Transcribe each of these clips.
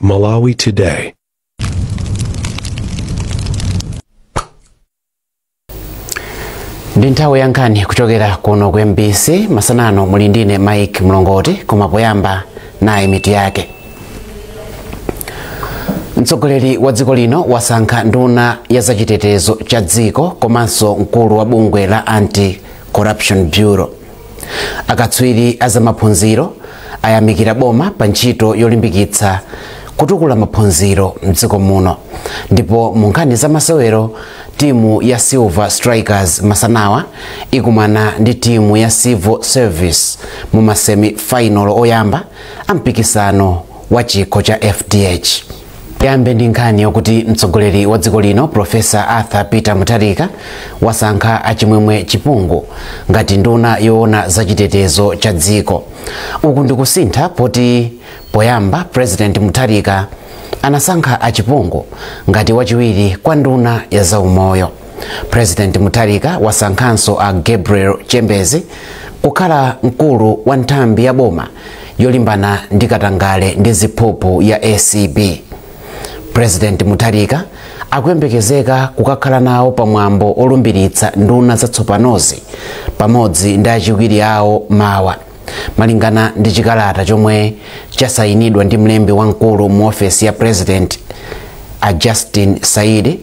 Malawi Today. Ndi nthawi ya nkhani kuchokera kuno ku MBC. Masanano muli ndine Mike Mlongoti, koma poyamba nayi mitu yake. Mtsogoleri wa dziko lino wasankha nduna ya zachitetezo cha dziko komanso mkulu wa bungwe la Anti-Corruption Bureau. Akatswiri azamaphunziro ayamikira boma pa ntchito yolimbikitsa kutukula maphunziro mdziko muno. Ndipo mu nkhani za masewero, timu ya Silver Strikers masanawa ikumana ndi timu ya Civil Service mu ma semi final oyamba a mpikisano wa chikho cha FDH. Yambe ndi nkhani yokuti mtsogoleri wa dziko lino Profesa Arthur Peter Mutharika wasankha Achimwemwe Chipungu ngati nduna yoona zachitetezo cha dziko. Uku ndikusintha poti poyamba President Mutharika anasankha Achipungu ngati wachiwiri kwa nduna ya zaumoyo. President Mutharika wasankhanso a Gabriel Chembezi kukhala mkulu wa nthambi ya boma yolimbana ndi katangale ndi ziphuphu ya ACB. President Mutharika akuyembekezeka kukakhala nawo pamwambo olumbiritsa nduna zatsopanozi pamodzi ndi achiwiri awo mawa, malingana ndi chikalata chomwe chasayinidwa ndi mlembi wamkulu mu ofesi ya President a Justin Saidi.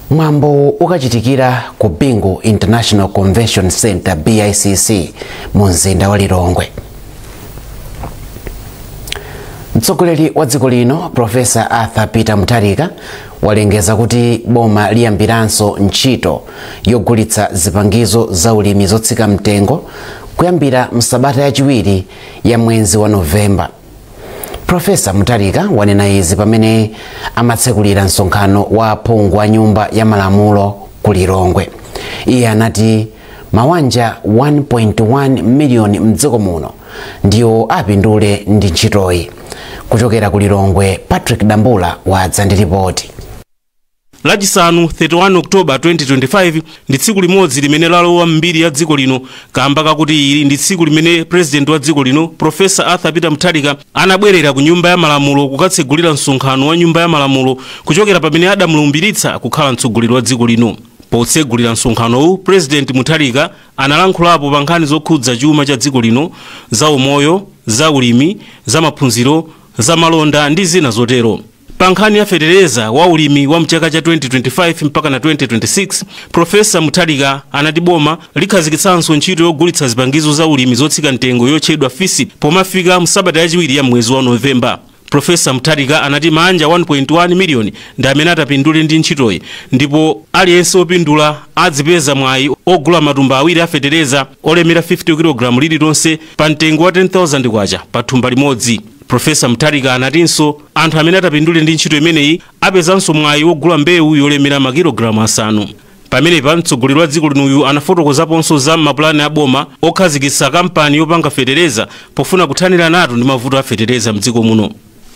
Mwambo ukachitikira ku Bingu International Convention Center, BICC, mu mzinda wa Lilongwe. Mtsogoleri wa dziko lino Profesa Arthur Peter Mutharika walengeza kuti boma liyambiranso ntchito yogulitsa zipangizo za ulimi zotsika mtengo kuyambira msabata yachiwiri ya mwezi wa Novemba. Profesa Mutharika wanena izi pamene amatsekulira msonkhano wa aphungu a nyumba ya malamulo ku Lilongwe. Iye anati mawanja 1.1 miliyoni mdziko muno ndiwo apindule ndi ntchitoyi. Kuchokera ku Lilongwe, Patrick Dambula wadza ndi ripoti. Lachisanu 31 Oktoba 2025 ndi tsiku limodzi limene lalowa mbiri ya dziko lino kamba kakuti ili ndi tsiku limene president wa dziko lino Profesa Arthur Peter Mutharika anabwerera ku nyumba ya malamulo kukatsegulira msonkhano wa nyumba ya malamulo kuchokera pamene adamulumbiritsa kukhala mtsogoleri wa dziko lino. Potsegulira msonkhanowu, President Mutharika analankhulapo pa nkhani zokhudza chuma cha dziko lino, za umoyo, za ulimi, za maphunziro, za malonda ndi zina zotero. Pa nkhani ya fetereza wa ulimi wa mchaka cha 2025 mpaka na 2026, Profesa Mutharika anati boma likhazikitsanso ntchito yogulitsa zipangizo za ulimi zotsika mtengo yotchedwa FISP pomafika msabata yachiwiri ya mwezi wa Novemba. Profesa Mutharika anati manja 1.1 miliyoni ndi amene atapindule ndi ntchitoyi, ndipo aliyense opindula adzipeza mwayi ogula matumba awiri a fetereza olemera 50 kg lililonse pa mtengo wa 10,000 kwacha pa thumba limodzi. Profesa Mutharika anatinso anthu amene atapindule ndi ntchito imeneyi apezanso mwayi wogula mbewu yolemera makilogalamu 5. Pamenepa mtsogoleri wa dziko linuyu anafotokozaponso za mapulani a boma okhazikitsa kampani yopanga fetereza pofuna kuthanira nato ndi mavuto a fetereza mdziko muno.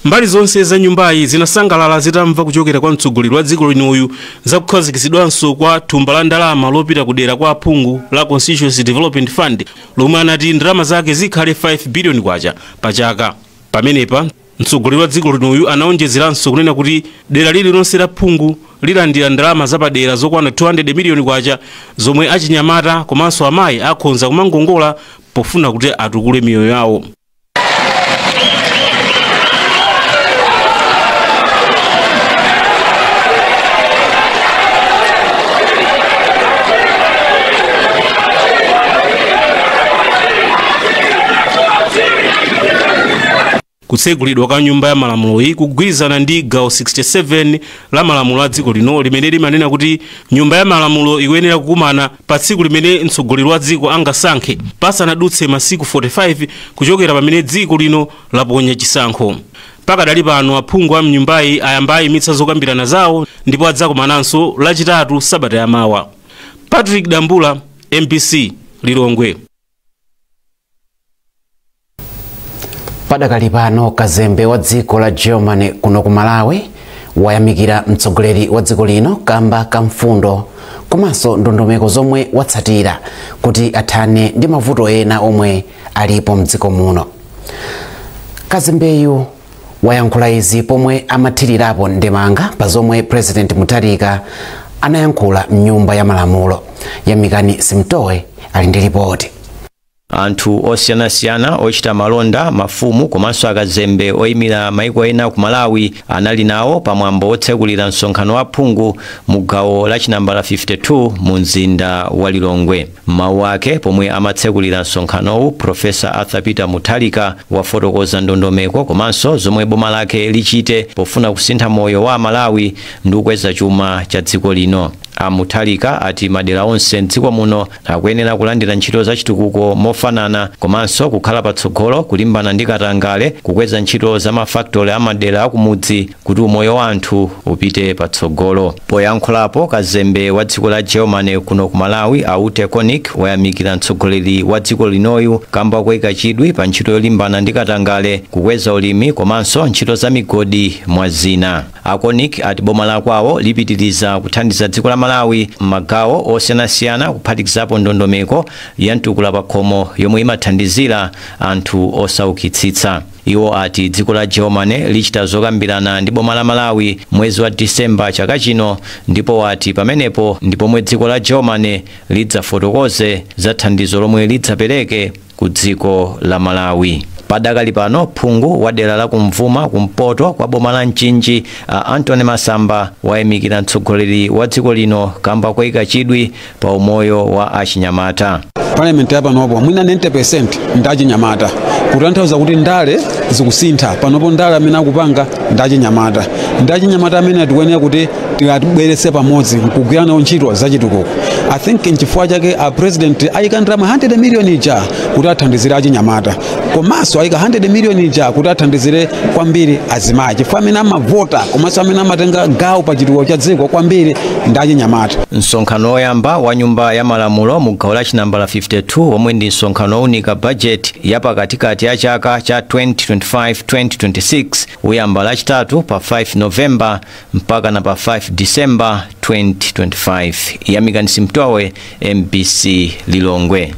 Mbali zonse za nyumbayi zinasangalala zitamva kuchokera kwa mtsogoleri wa dziko linuyu za kukhazikitsidwanso kwa thumba la ndalama lopita kudera kwa aphungu la Constituency Development Fund lomwe anati ndalama zake zikhale 5 billion kwacha pa chaka. Pamenepa mtsogoleri wa dziko linuyu anaonjezeranso kunena kuti dera lililonse la phungu lilandira ndalama zapadera zokwana 200 miliyoni kwacha zomwe achinyamata komanso amayi akhonza kumangongola pofuna kuti atukule miyoyo yawo. Kutsegulidwa kwa nyumba ya malamulo kugwirizana ndi gawo 67 la malamulo a dziko lino limene limanena kuti nyumba ya malamulo ikuyenera kukumana pa tsiku limene mtsogoleri wa dziko angasankhe pasanadutse masiku 45 kuchokera pamene dziko lino laponya chisankho. Pakadali pano aphungu a mnyumbayi ayamba ayimitsa zokambirana zawo ndipo adzakumananso lachitatu sabata yamawa. Patrick Dambula, MBC, Lilongwe. Padakali pano kazembe wa dziko la Germany kuno ku Malawi wayamikira mtsogoleri wa dziko lino kamba kamfundo komanso ndondomeko zomwe watsatira kuti athane ndi mavuto ena omwe alipo mdziko muno. Kazembeyu Wayankhula izi pomwe amathirirapo ndemanga pa zomwe President Mutharika anayankhula mnyumba ya malamulo. Yamikani Simtowe ali ndi ripoti. Anthu osiyanasiyana ochita malonda, mafumu komanso akazembe oyimira maiko ena ku Malawi anali nawo pamwambo otsekulira msonkhano wa phungu mu gawo la chinambala 52 mu mzinda wa Lilongwe. Mawu ake pomwe amatsekulira msonkhanowu, Profesa Arthur Peter Mutharika wafotokoza ndondomeko komanso zomwe boma lake lichite pofuna kusintha moyo wa Malawi ndi kukweza chuma cha dziko lino. A Mutharika ati madera onse mdziko muno akuyenera kulandira ntchito za chitukuko mofanana komanso kukhala patsogolo kulimbana ndi katangale, kukweza ntchito za mafakitole amadera akumudzi kuti umoyo wa anthu upite patsogolo. Poyankhulapo, kazembe wa dziko la Germany kuno ku Malawi, a Ute Konig, wayamikira mtsogoleri wa dziko linoyu kamba koyika chidwi pa ntchito yolimbana ndi katangale, kukweza ulimi komanso ntchito za migodi mwa zina. A Konig ati boma la kwawo lipitiriza kuthandiza dziko la Malawi m'magawo osiyanasiyana, kuphatikizapo ndondomeko ya mtukula pakhomo yomwe imathandizira anthu osaukitsitsa. Iwo ati dziko la Germany lichita zokambirana ndi boma la Malawi mwezi wa Disemba chaka chino, ndipo wati pamenepo ndi pomwe dziko la Germany lidzafotokoze za thandizo lomwe lidzapereke ku dziko la Malawi. Padakali pano, phungu wa dera la kumvuma kumpoto kwa boma la Mchinji, Anthony Masamba, wayamikira mtsogoleri wa dziko lino kamba koyika chidwi pa umoyo wa achinyamata. Parliament yapanopo mwina 90% ndi achinyamata, kutanthauza kuti ndale zikusintha. Panopo ndale amene akupanga ndi achinyamata, ndi achinyamata amene tikuyenera kuti tikatibweretse pamodzi nkugwira nawo ntchito zachitukuko. I think nchifukwa chake a President ayika ndalama 100 million ija kuti athandizire achinyamata, komanso ayika 100 million ija kuti athandizire kwambiri azimayi, chifukwa amene amavota komanso amene amatenga gawo pa chitukuko cha dziko kwambiri ndi achinyamata. Msonkhano woyamba wa nyumba ya malamulo mu gawo la chinambala 52, omwe ndi msonkhano owunika bajeti ya pakatikati ya chaka cha 2025-2026, uyamba Lachitatu pa 5 Novemba mpaka na pa 5 Disemba 2025. Yamikani Simtowe, MBC, Lilongwe.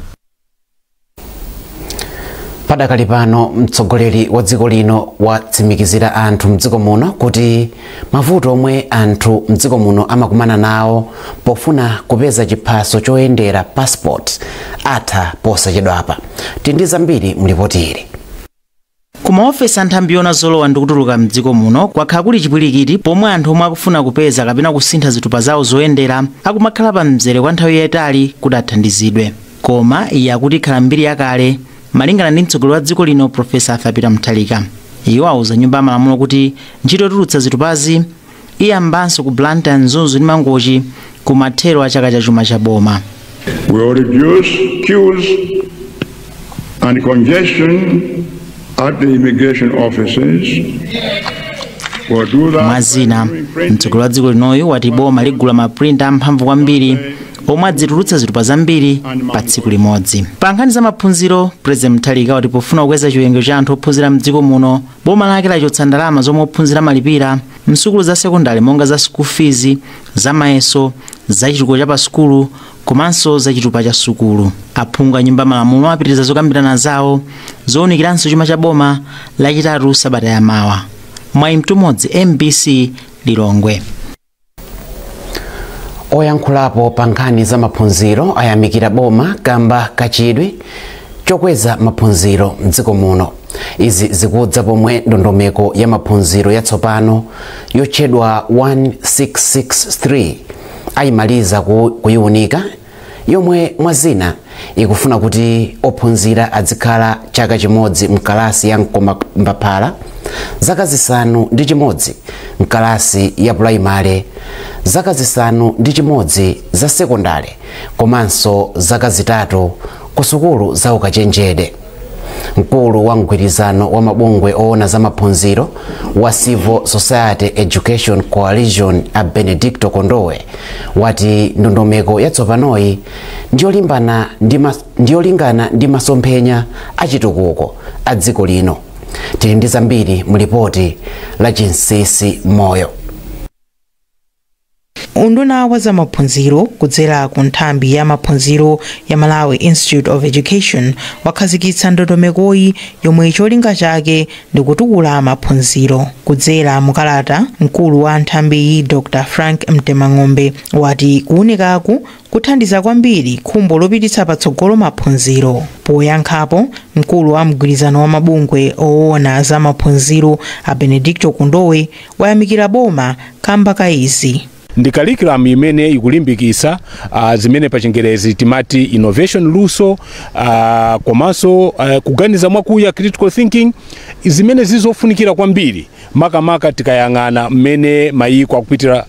Padakali pano, mtsogoleri wa dziko lino watsimikizira anthu mdziko muno kuti mavuto omwe anthu mdziko muno amakumana nawo pofuna kupeza chiphaso choyendera, passport, atha posachedwapa. Tindi zambiri mlipoti ili. Ku maofesi a nthambi yoona zolowa ndi kutuluka mdziko muno kwakhala kuli chipwirikiti pomwe anthu omwe akufuna kupeza kapena kusintha zitupa zawo zoyendera akumakhala pa mzere kwa nthawi yayitali kuti athandizidwe. Koma iye akuti ikhala mbiri yakale malingana ndi mtsogoleri wa dziko lino, Profesa Arthur Peter Mutharika. Iwo auza nyumba ya malamulo kuti ntchito yotulutsa zitupazi iyambanso ku Blantyre, Mzuzu ndi Mangochi ku mathero a chaka cha chuma cha boma. We will reduce queues and congestion at the immigration offices. We'll do that Mwazina, mtsogoleri wa dziko linoyu wati boma ligula maprinta amphamvu kwambiri omwe adzitulutsa zitupa zambiri pa tsiku limodzi. Pa nkhani za maphunziro, President Mutharika wati pofuna kukweza chiwerengero cha anthu ophunzira mdziko muno, boma lake lachotsa ndalama zomwe ophunzira amalipira msukulu za sekondari, monga za school fees, za mayeso, za chitukuko cha pasukulu komanso za chitupa cha sukulu. Aphungu a nyumba malamulo apitiriza zokambirana zawo zowunikiranso chuma cha boma Lachitatu sabata yamawa. Mwayi Mtumodzi, MBC, Lilongwe. Oyankhulapo pa nkhani za maphunziro ayamikira boma kamba kachidwi chokweza maphunziro mdziko muno. Izi zikudza pomwe ndondomeko ya maphunziro yatsopano yotchedwa 1663 ayimaliza kuyiunika, yomwe mwazina ikufuna kuti ophunzira adzikhala chaka chimodzi mkalasi ya mkombaphala, zaka 6 mkalasi ya pulaimale, zaka 6 za sekondale komanso zaka 3 ku sukulu za ukachenjede. Mkulu wa mgwirizano wa mabungwe oona za maphunziro wa Civil Society Education Coalition, a Benedicto Kondowe, wati ndondomeko yatsopanoyi ndiyolingana ndi masomphenya achitukuko a dziko lino. Tili ndi zambiri mu lipoti la Chinsisi Moyo. Unduna wa zamaphunziro kudzera ku nthambi ya maphunziro ya Malawi Institute of Education wakhazikitsa ndondomekoyi yomwe cholinga chake ndi kutukula maphunziro. Kudzera mukalata, mkulu wa nthambiyi Dr Frank Mtemang'ombe wati kuwunikaku kuthandiza kwambiri khumbo lopititsa patsogolo maphunziro. Poyankhapo, mkulu wa mgwirizano wa mabungwe oona za maphunziro a Benedicto Kondowe wayamikira boma kamba ka izi. Ndi curriculum imene ikulimbikitsa zimene pa Chingerezi timati innovation, luso, komanso kuganiza mwakuya, critical thinking, zimene zizofunikira kwambiri makamaka tikayang'ana mmene mayiko akupitira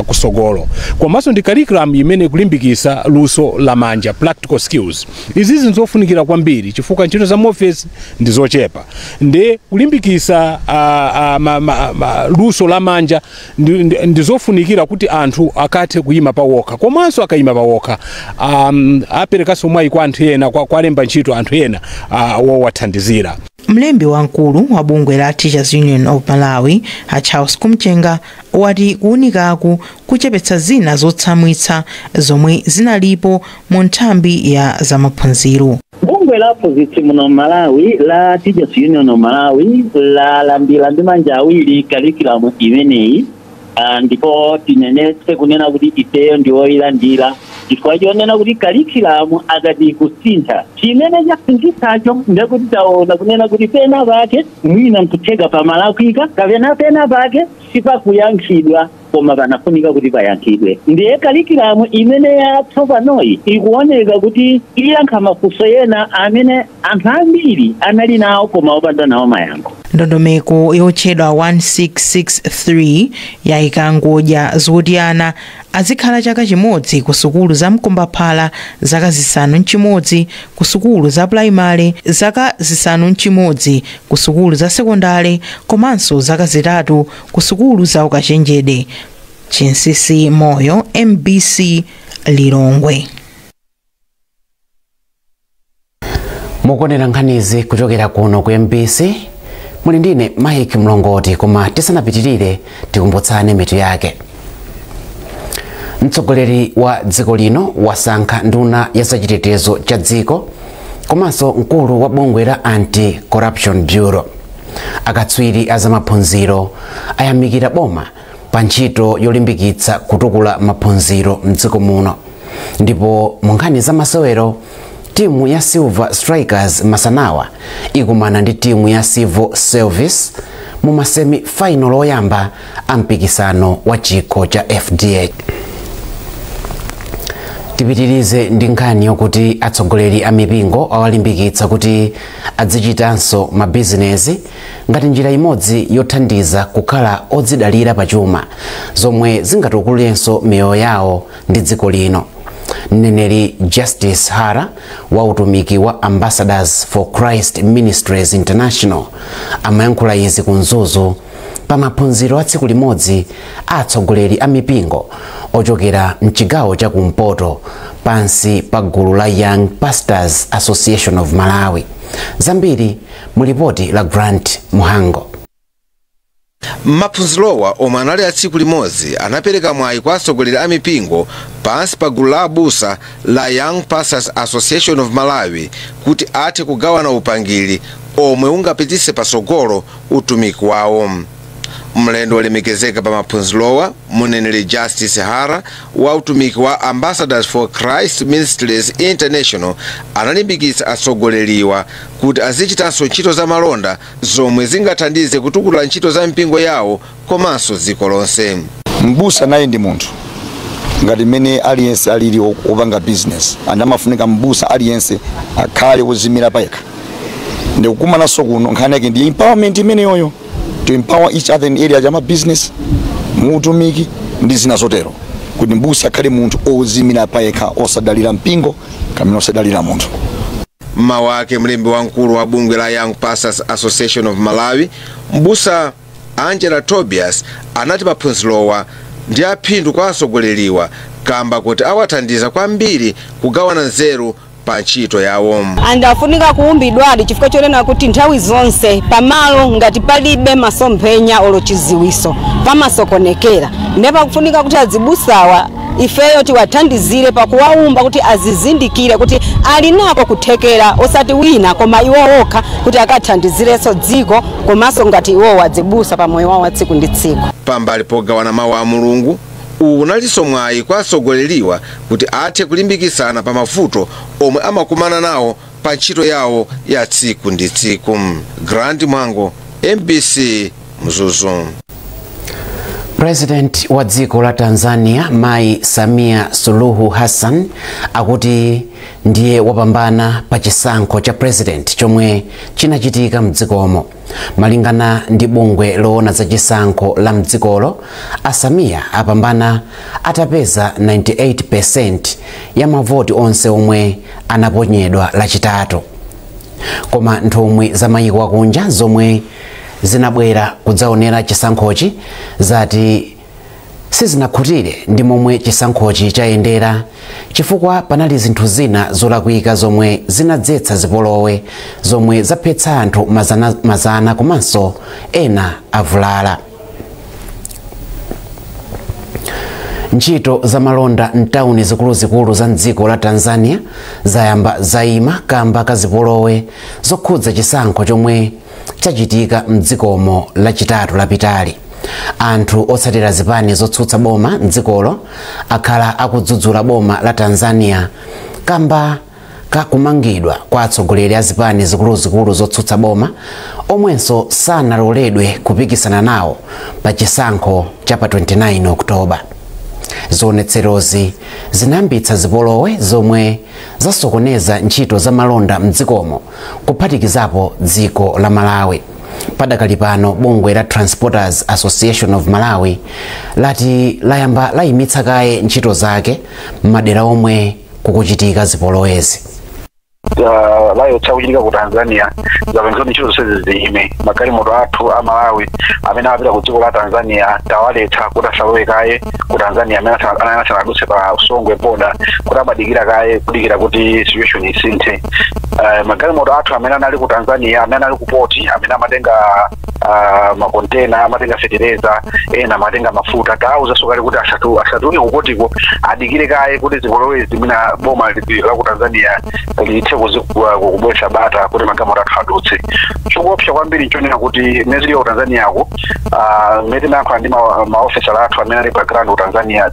kusogolo. Komanso ndi curriculum imene ikulimbikitsa luso lamanja, practical skills. Izizi nzofunikira kwambiri chifukwa ntchito za muofesi ndi zochepa, ndi kulimbikitsa luso lamanja ndi zofunikira kuti anthu akathe kuyima pawokha, komanso akayima pawokha aperekanso mwayi kwa anthu ena kwalemba ntchito anthu ena wowathandizira. Mlembi wamkulu wa bungwe la Teachers Union of Malawi a Charles Kumchenga wati kuwunikaku kuchepetsa zina zotsamwitsa zomwe zinalipo mu nthambi ya zamaphunziro. Bungwe la aphunzitsi muno Malawi la Teachers Union of Malawi lalandira ndi manja awiri curriculum imeneyi, ndipo tinenetse kunena kuti ifeyo ndi oyilandira chifukwa chonena kuti curriculum akati kusintha, chimene chasinthitsacho ndekuti taona kunena kuti pena pake mwina nkutheka pamalakwika kapena pena pake sipakuyankhidwa koma panafunika kuti payankhidwe. Ndiye curriculum imene yatsopanoyi ikuoneka kuti iyankha mafunso ena amene anthu ambiri anali nawo koma opanda nawo mayankho. Ndondomeko yotchedwa 1663 yayika ngodya zoti ana azikhala chaka chimodzi ku sukulu za mkombaphala, zaka 6 ku sukulu za pulaimale, zaka 6 ku sukulu za sekondale, komanso zaka 3 ku sukulu za ukachenjede. Chinsisi Moyo, MBC, Lilongwe. Mukuonera nkhanizi kuchokera kuno ku MBC, muli ndine Mike Mlongoti. Koma tisanapitirire, tikumbutsane mitu yake. Mtsogoleri wa dziko lino wasankha nduna ya zachitetezo cha dziko komanso mkulu wa bungwe la Anti-Corruption Bureau. Akatswiri a zamaphunziro ayamikira boma pa ntchito yolimbikitsa kutukula maphunziro mdziko muno. Ndipo mu nkhani za masewero, timu ya Silver Strikers masanawa ikumana ndi timu ya Civil Service mu ma semi final oyamba a mpikisano wa chikho cha FDH. Tipitirize ndi nkhani yokuti atsogoleri a mipingo awalimbikitsa kuti azichitanso mabizinesi ngati njira imodzi yothandiza kukhala odzidalira pachuma, zomwe zingatukulenso miyoyo yawo ndi dziko lino. Mneneri Justice Hara wa utumiki wa Ambassadors for Christ Ministries International amayankhula izi ku Mzuzu pa maphunziro a tsiku limodzi a atsogoleri a mipingo ochokera mchigawo cha kumpoto pansi pa gulu la Young Pastors Association of Malawi. Zambiri mu lipoti la Grant Muhango. Maphunzirowa, omwe anali a tsiku limodzi, anapereka mwayi kwa atsogoleri a mipingo pansi pa gulu la abusa la Young Pastors Association of Malawi kuti athe kugawana upangiri omwe ungapititse patsogolo utumiki wawo. Mlendo wolemekezeka pa maphunzirowa, muneneri Justice Hara wa utumiki wa Ambassadors for Christ Ministries International, analimbikitsa atsogoleriwa kuti azichitanso ntchito za malonda zomwe zingathandize kutukula ntchito za mpingo yawo komanso dziko lonse. Mbusa naye ndi munthu ngati mmene aliyense alili wopanga business, and amafunika mbusa aliyense akhale wozimira payekha. Ndikukumananso kuno, nkhani yake ndi empowerment imeneyoyo, to empower each other in area ya business, muutumiki ndi zina zotero, kuti mbusa akhale munthu ozimira payekha, osadalira mpingo kamene osadalira munthu. Mmawu ake, mlembi wamkulu wa bungwe la Young Pastors Association of Malawi, mbusa Angela Tobias, anati maphunzirowa ndi aphindu kwa atsogoleriwa kamba kuti awathandiza kwambiri kugawana nzeru. pa ntchito yawo. Andafunika kuumbidwadi chifukwa chonena kuti nthawi zonse pamalo ngati palibe masomphenya olo chiziwiso pamasokonekera, ndipo kufunika kuti azibusawa ifeyo tiwathandizire pakuwaumba kuti azizindikire kuti ali nako kuthekera, osati wina koma iwo okha, kuti akathandizirenso dziko komanso ngati iwo wadzibusa pamoyo wawo wa tsiku ndi tsiku. Pambali pogawana mawu a Mulungu, uwu unalinso mwayi kwa atsogoleriwa kuti athe kulimbikitsana pa mavuto omwe amakumana nawo pa ntchito yawo ya tsiku ndi tsiku. Grand Mwango, MBC, Mzuzu. President wa dziko la Tanzania Mai Samia Suluhu Hassan akuti ndiye wapambana pa chisankho cha president chomwe chinachitika mdzikomo. Malingana ndi bungwe loona za chisankho la mdzikolo, aSamia apambana atapeza 98% ya mavoti onse omwe anaponyedwa Lachitatu. Koma nthumwi za mayiko akunja zomwe zinabwera kudzaonera chisankhochi zati sizinakhutire ndi momwe chisankhochi chayendera, chifukwa panali zinthu zina zolakwika zomwe zinadzetsa zipolowe zomwe zaphetsa anthu mazana, mazana komanso ena avulala. Ntchito za malonda mtawuni zikuluzikulu za mdziko la Tanzania zayamba zayima kamba ka zipolowe zokhudza chisankho chomwe chachitika mdzikomo Lachitatu lapitali. Anthu otsatira zipani zotsutsa boma mdzikolo akhala akudzudzula boma la Tanzania kamba kakumangidwa kwa atsogoleri a zipani zikuluzikulu zotsutsa boma omwenso sanaloledwe kupikisana nawo pa chisankho cha pa 29 Oktoba. Zionetserozi zinayambitsa zipolowe zomwe zasokoneza ntchito za malonda mdzikomo, kuphatikizapo dziko la Malawi. Padakali pano bungwe la Transporters Association of Malawi lati layamba layimitsa kaye ntchito zake m'madera omwe kukuchitika zipolowezi. Riots akuchitika ku Tanzania zapangitsa ntchito zonse ziyime. Magalimoto athu a Malawi amene amapita ku dziko la Tanzania tawaletsa kuti asalowe kaye ku Tanzania, amene asanadutse pa Songwe border, kuti amadikira kaye kudikira kuti situation isinthe. Magalimoto athu amene anali ku Tanzania, amene anali ku port, amene amatenga makontena, amatenga fetereza, ena amatenga mafuta, tawauzaso kale kuti asatuluke kupotiko, adikire kaye kuti zipolowezi mwina boma la ku Tanzania lithe kubwetsa bata kuti magalimoto athu adutse. Chikuopsa kwambiri nchonena kuti mmene zili ku Tanzaniako, mmene tinayankhula ndi maofesala athu amene ali pa ground ku Tanzania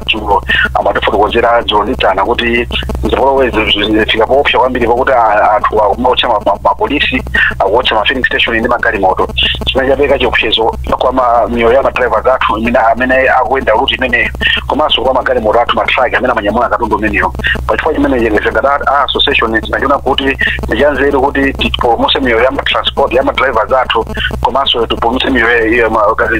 dzulo, amatifotokozera dzulo ndi dzana kuti zipolowezi zifika poopsa kwambiri, pakuti anthu akumaotcha mapolisi, akuotcha ma filling station ndi magalimoto, chimene chapereka chiopsezo kwa miyoyo ya madrivers athu amene akuyenda route imeneyo, komanso kwa magalimoto athu, matraki amene amanyamula katundu umeneyo. Pachifukwa chimene ife ngati a association tinachiona kuti ndichanzeru kuti tipulumutse miyoyo ya matransport, ya madrivers athu, komanso tipulumutse miyoyo,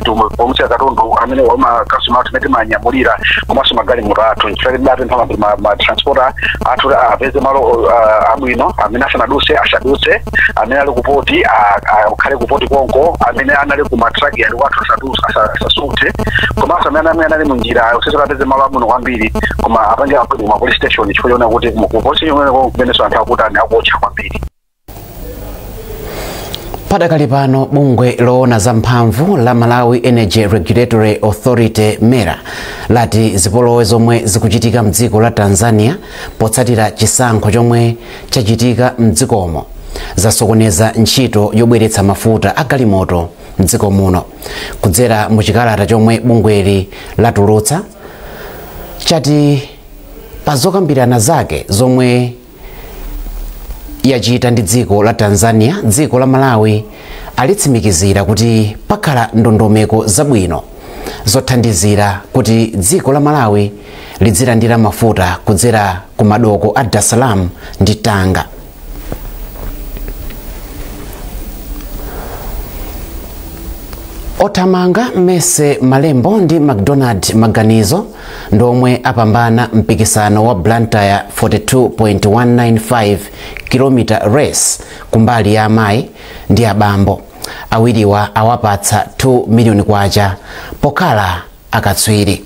tipulumutse katundu amene wamakasoma athu amene timanyamulira, komanso magalimoto athu. Nchifukwa tidapempha matransporter athu apeze malo abwino, amene asanadutse asadutse, amene ali kupoti akhale kupoti konko, amene anali ku matraki ali kwathu asasunthe, komanso amene anali munjira usese apeze malo abwino kwambiri, koma apange ku ma police station, chifukwa choona kuti ku police station kumenenso anthu akutani, akuotcha kwambiri. Padakali pano bungwe loona za mphamvu la Malawi Energy Regulatory Authority, MERA, lati zipolowe zomwe zikuchitika mdziko la Tanzania potsatira chisankho chomwe chachitika mdzikomo zasokoneza ntchito yobweretsa mafuta a galimoto mdziko muno. Kudzera muchikalata chomwe bungweli latulutsa, chati pa zokambirana zake zomwe yachita ndi dziko la Tanzania, dziko la Malawi alitsimikizira kuti pakhala ndondomeko zabwino zothandizira kuti dziko la Malawi lidzilandira mafuta kudzera ku madoko a Dar es Salaam ndi Tanga. Othamanga Mese Malembo ndi McDonald Maganizo ndomwe apambana mpikisano wa Blantyre 42.195 km race kumbali ya amayi ndi abambo. Awiriwa awapatsa 2 miliyoni kwacha pokhala akatswiri.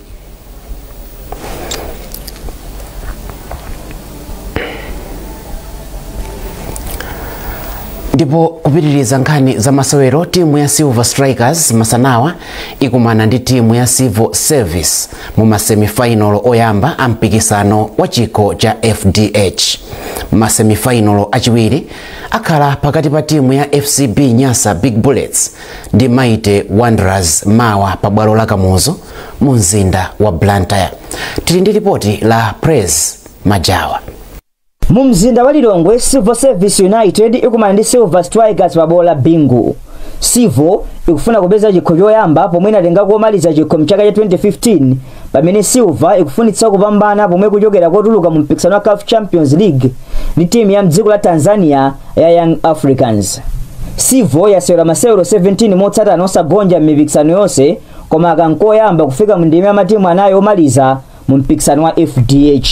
Ndipo kupitiriza nkhani za masewero, timu ya Silver Strikers masanawa ikumana ndi timu ya Civil Service mu masemifinal oyamba a mpikisano wa chikho cha FDH. Masemifinal achiwiri akhala pakati pa timu ya FCB Nyasa Big Bullets ndi Mighty Wanderers mawa pa bwalo la Kamuzu mu mzinda wa Blantyre. Tili ndi ripoti la Praise Majawa. Mu mzinda wa Lilongwe, Civil Service United ikumana ndi Silver Strikers pa bwalo la Bingu. Civil ikufuna kupeza chikho choyamba pomwe inatenga komaliza chikho mchaka cha 2015, pamene Silver ikufunitsa kupambana pomwe kuchokera kotuluka mu mpikisano wa CAF Champions League ndi timu ya mdziko la Tanzania ya Young Africans. Civil yasewera masewero 17 motsatana osagonja m'mipikisano yonse, koma akankoyamba kufika mu ndime ya matimu anayi omaliza mu mpikisano wa FDH.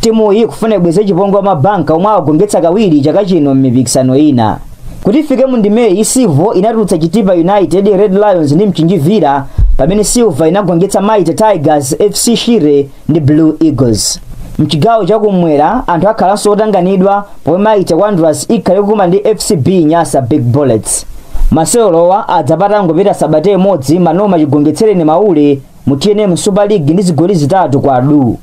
Timu iyi ikufuna ibweze chipongwe wa mabanka omwe awagonjetsa kawiri chaka chino m'mipikisano ina. Kuti ifike mu ndimeyi, Civil inatulutsa Chitipa United, Red Lions ndi Mchinji Villa, pamene Silver inagonjetsa Mighty Tigers, FC Shire ndi Blue Eagles. Mchigawo chakumwera anthu akhalanso otanganidwa pomwe Mighty Wanderers ikhale kukumana ndi FCB Nyasa Big Bullets. Masewerowa adzapata ngopita sabata imodzi Manoma chigonjetsereni Maule mu TNM Super League ndi zigoli 3 kwa du.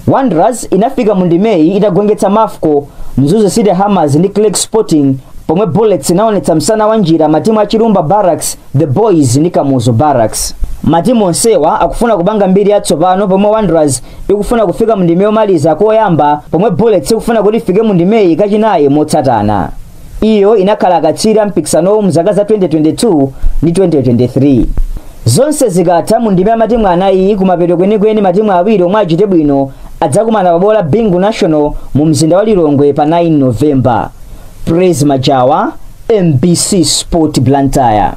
Wanderers inafika mu ndimeyi itagonjetsa Mafco, Mzuzu City Hammers ndi Clegg Sporting, pomwe Bullets inaonetsa msana wa njira matimu a Chilumba Barracks, The Boys ndi Kamuzu Barracks. Matimu onsewa akufuna kupanga mbiri yatsopano, pomwe Wanderers ikufuna kufika mu ndime yomaliza koyamba, pomwe Bullets ikufuna kuti ifike mu ndimeyi kachinayi motsatana. Iyo inakhala akatswiri mpikisanowu mzaka za 2022 ndi 2023. Zonse zikatha mu ndime ya matimu anayi, kumapeto kwenikweni matimu awiri omwe achite bwino adzakumana pa bwalo la Bingu National mu mzinda wa Lilongwe pa 9 November. Praise Majawa, MBC Sport, Blantyre.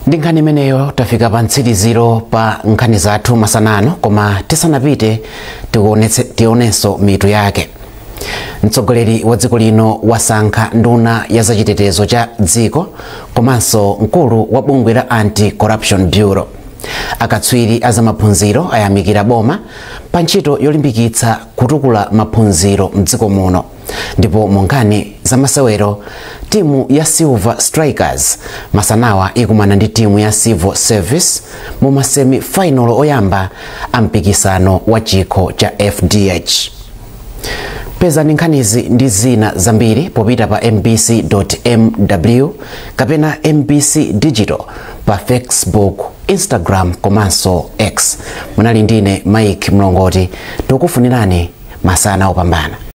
Ndi nkhani imeneyo tafika pa mtsiriziro pa nkhani zathu masanano, koma tisanapite tionenso mitu yake. Mtsogoleri wa dziko lino wasankha nduna ya zachitetezo cha dziko komanso mkulu wa bungwe la Anti-Corruption Bureau. Akatswiri a zamaphunziro ayamikira boma pa ntchito yolimbikitsa kutukula maphunziro mdziko muno. Ndipo mu nkhani zamasewero, timu ya Silver Strikers masanawa ikumana ndi timu ya Civil Service mu masemi final oyamba a mpikisano wa chikho cha FDH. Pezani nkhanizi ndi zina zambiri popita pa mbc.mw kapena MBC Digital pa Facebook, Instagram komanso X. Munali ndine Mike Mlongoti, tikufunirani masana opambana.